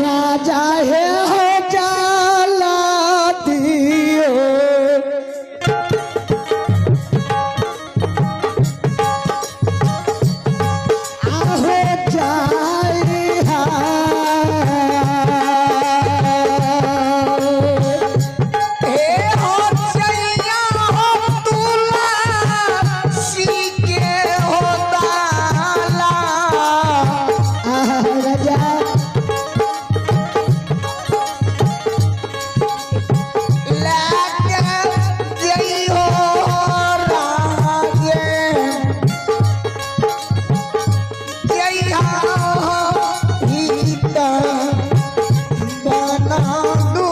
राजा हे हो जाला दियो। आहो जाई हा। हे हो चैया हो तुलसी के हो दाला। आहा राजा। लाके जइहो राजे, जइहा हित बना दू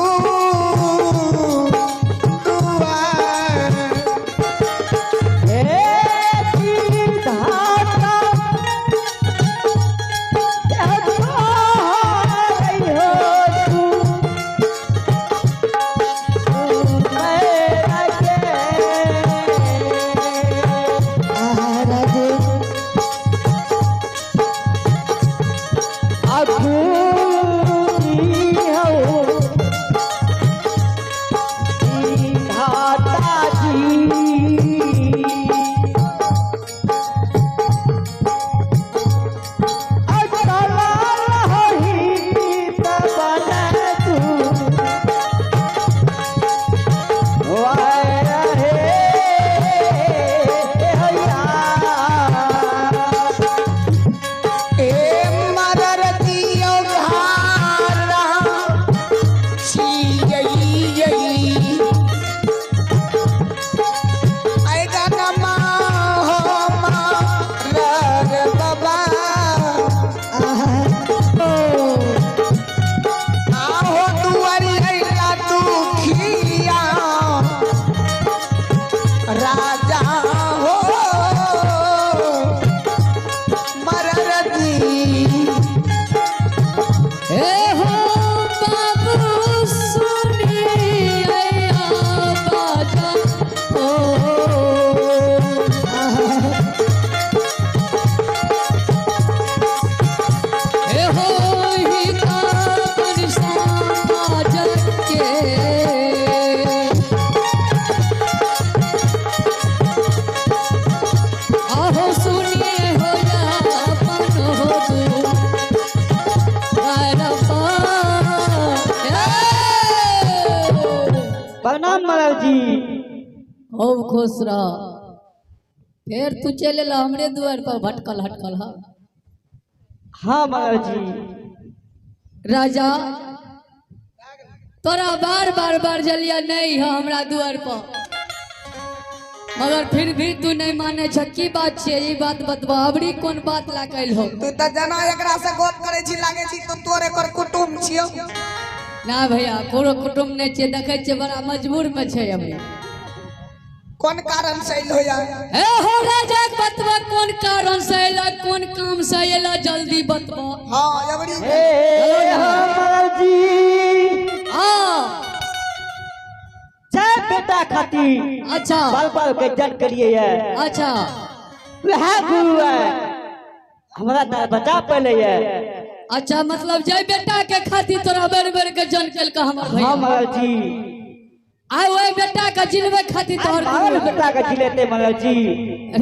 दुआर। हे विधाता, हो तू, मेरा के। आहा राजे। अबूरी हो विधाता जी। ए मरर दियो घारा छियई, ऐ गनमा हो मरर बाबा। आहा। आहो दुआरी अइला दुखिया राजा हो मरर दी। हे हो बाबू सुनिए बाजा ओ। हे हो हिता समाज के। आहो सुनिए हो या अपन हो तू। प्रणाम महाराज जी। खूब खुश रह। फिर तू चले ला हमरे दुआर पर भटकल हटकल हा। हाँ महाराज जी। राजा, तोरा बार बार बार जलिया नहीं है हमरा दुआर पर, मगर फिर भी तू नहीं माने छ। की बात छे? ई बात बतबा, अबरी कोन बात ला कैल हो? तू तऽ जेना एकरा से गप करै छी, लागै छी तो तोर एकर कुटुम्ब छियौ। ना भैया, कोनो कुटुम्ब नहीं छे। देखै छियै, बड़ा मजबूर में छै अबरी। कोन कारण से अइलो या? ए हो राजा के, बतबा कोन कारण से अयला, कोन काम से अयला, जल्दी बतबा। हाँ, अबरी। हे हाँ महाराज जी। हाँ। जय बेटा खातिर बाल बाल के जन करिए है। वह गुरु है, हमरा दरवाजा पे है। अच्छा, मतलब जय बेटा के खातिर तोरा बेर बेर के जन केल का हमर हाँ भैया? महाराज जी। आय ओए बेटा के जिलबे खातिर तोहर बाल गुरु? बेटा के जिलेते महाराज जी।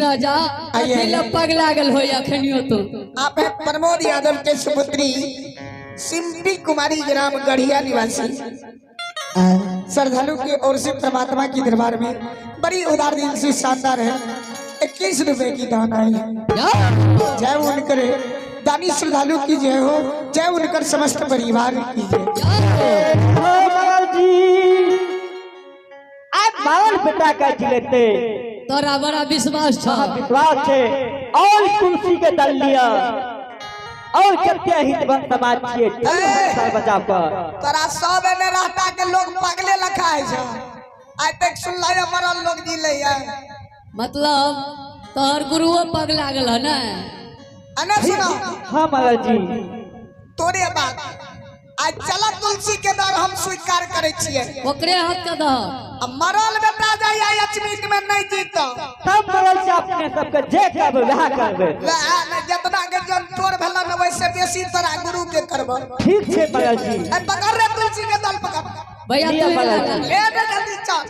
राजा, आइए। अथी ला पगला गेल होय अखनियो तो। आप है प्रमोद यादव के सुपुत्री सिंपी कुमारी, ग्राम गढ़िया निवासी, श्रद्धालु की ओर से परमात्मा की दरबार में बड़ी उदार दिल से शानदार है 21 रुपए की दान आई है। जाओ। जय उनकर दानी श्रद्धालु की जय हो, जय उनकर समस्त परिवार की जय। जाओ। हाँ महाराज जी, आय बाल बेटा के जिलेते। तोरा बड़ा विश्वास छ? हाँ, विश्वास है और तुलसी के दल लिया और कत्या हित बन समाज छिए दरवाजा पर। तोरा सब एने रहता के लोग पागले लखा है छा। आइ तक सुनला है मरल लोग जिले है? मतलब तोहर गुरुओ पगला गेल है ने? अने सुना। हाँ महाराज जी। तोरे बात आइ। आ चल तुलसी के दर हम स्वीकार करै छियै। ओकरे हाथ के दह। आ मरल बेटा जाय अचमित में नहीं जीत। तब मरल से अपने सबके जे करबै वएह करबै। वएह ने जितना के जन तोर भेला न वैसे बेसी तोरा गुरु के करब। ठीक छै मरल जी। ए पकड़ रे तुलसी के दल पकड़। भैया लिअ तू मरल जी। ले रे जल्दी चल।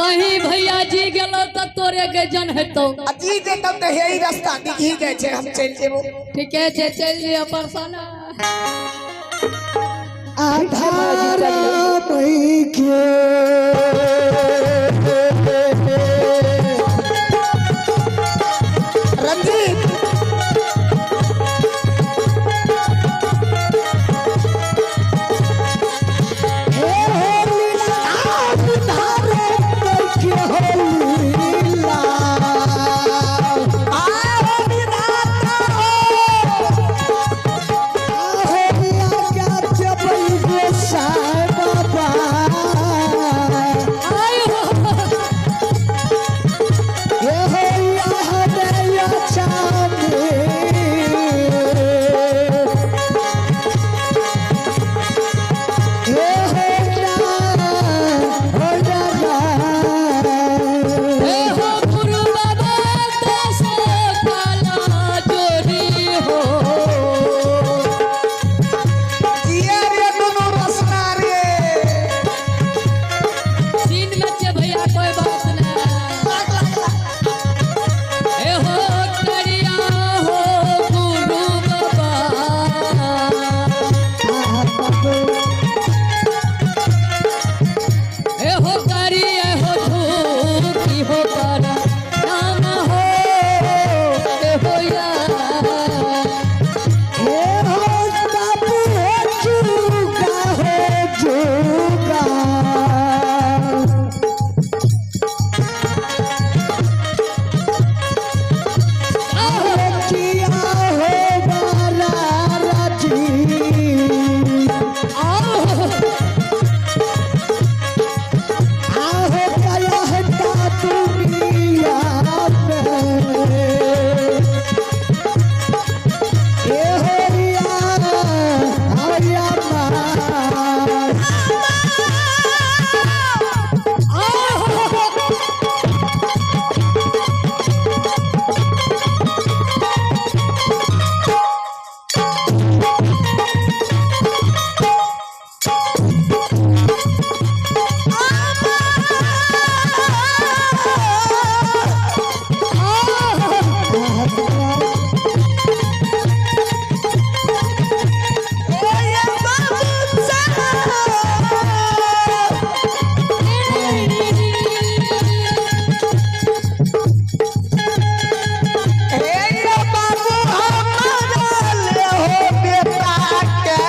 कहीं भैया जी गेलो त तोरे के जन हेतो। आ जी जेतौ त हे रास्ता दिखी जाइ छै, हम चलि जेबो। ठीके छै, चलि जइयो परसाना। आधार के रंजीत हे हो लीला आधार के हो लीला आहो विधाता हो। आहो मिया के जबै गोसाई बाबा। आय हो। हे हो या चांदी हे हो ना हो ना। हे हो गुरु बाबा दस काला जोरी हो। जिए रे दुनू रसना रे। सीन में छे भैया कोई बात ना। लाग लाग लाग। हे हो करिया हो गुरु बाबा। हे हो करिया हो झूठी हो कर नाम हो। हे हो या हे हो बाबू हो जुगा हो जुगा। किया हो बाला राजी। आओ। आहो कया हटा दुनिया में। ए हो रिया हरिया मार। ए बाबू साहब। हे बाबू हमारा ले हो बेटा के।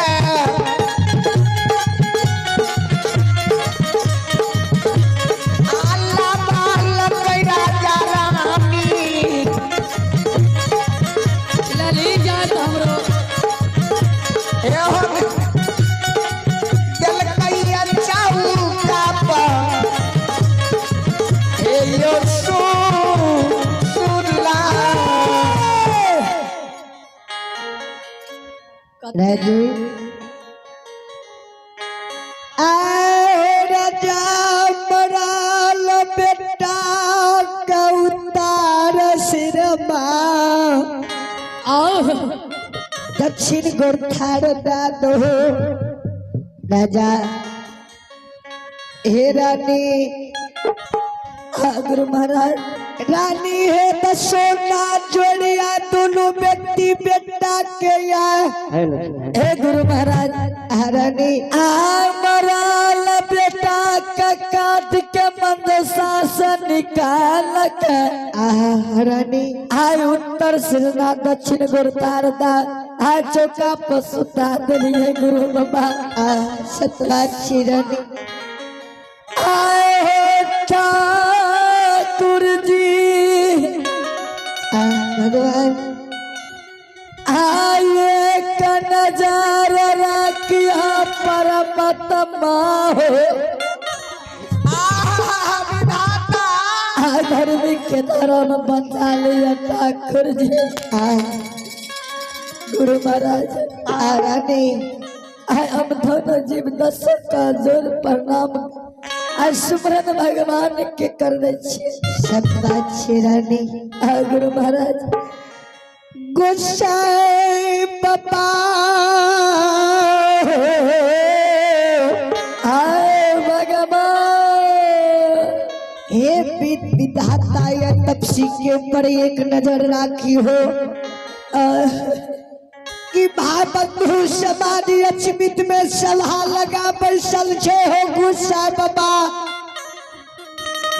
आला बाल कैरा जा रानी। लली जात हमरो। हे हो दिलकैया चाऊ का हे यो सु सुला। राजू आए राजा मराल बेटा का उतार सिरमा। आओ। दक्षिण गोरखार दादो राजा। हे रानी गुरु महाराज रानी है तो सोना जोड़िया दोनों व्यक्ति बेटा के या। हे गुरु महाराज रानी आ मराल बेटा का काट के मंदसा से निकाल के आ रानी आय उत्तर सिरना दक्षिण गुरतार दा आ चौका पसुता दिलिए गुरु बाबा आ सतवा चिरनी आए हो ठाकुर जी आ भगवान आए का नजारा रखिया परमात्मा हो। आहा विधाता। आ धर्म के धर्म बचा लिया ठाकुर जी आ गुरु महाराज आ रानी आइ हम दोनों जीव दसो का जोर प्रणाम आ सुमरन भगवान के कर दै छियै। सब बात छै रानी। आ गुरु महाराज गोसाई बाबा आए भगवान। हे विधाता या तपसी के ऊपर एक नजर राखी हो कि भाई बंधु समाधि अचमित में सलाह लगा बैसल छे हो गुस्सा बाबा।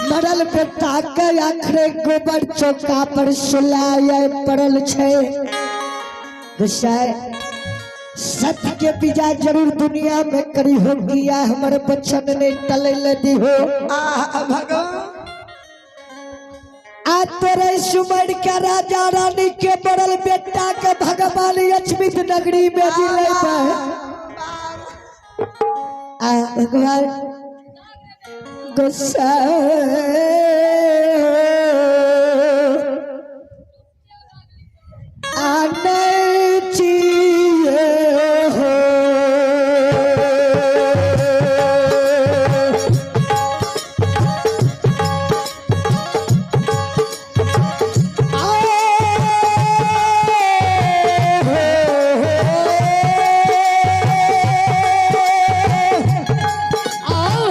मरल बेटा के आखरे गोबर चौका पर सुलाए पड़ल छे। गुस्सा सत्य के बीजा जरूर दुनिया में करी हो किया हमर बचन ने टले ले दी हो। आह भगवान। आ तोरे सुमर के राजा रानी के बड़ल बेटा के भगवान अचमित नगरी में दिले। आ भगवान गुस्सा आने चाहिए हो। Oh,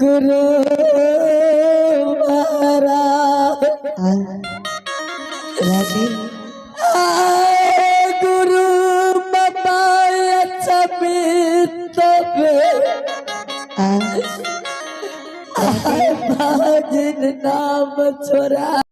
गुरु महाराज। रानी आए गुरु बाबा भागिन नाम छोरा।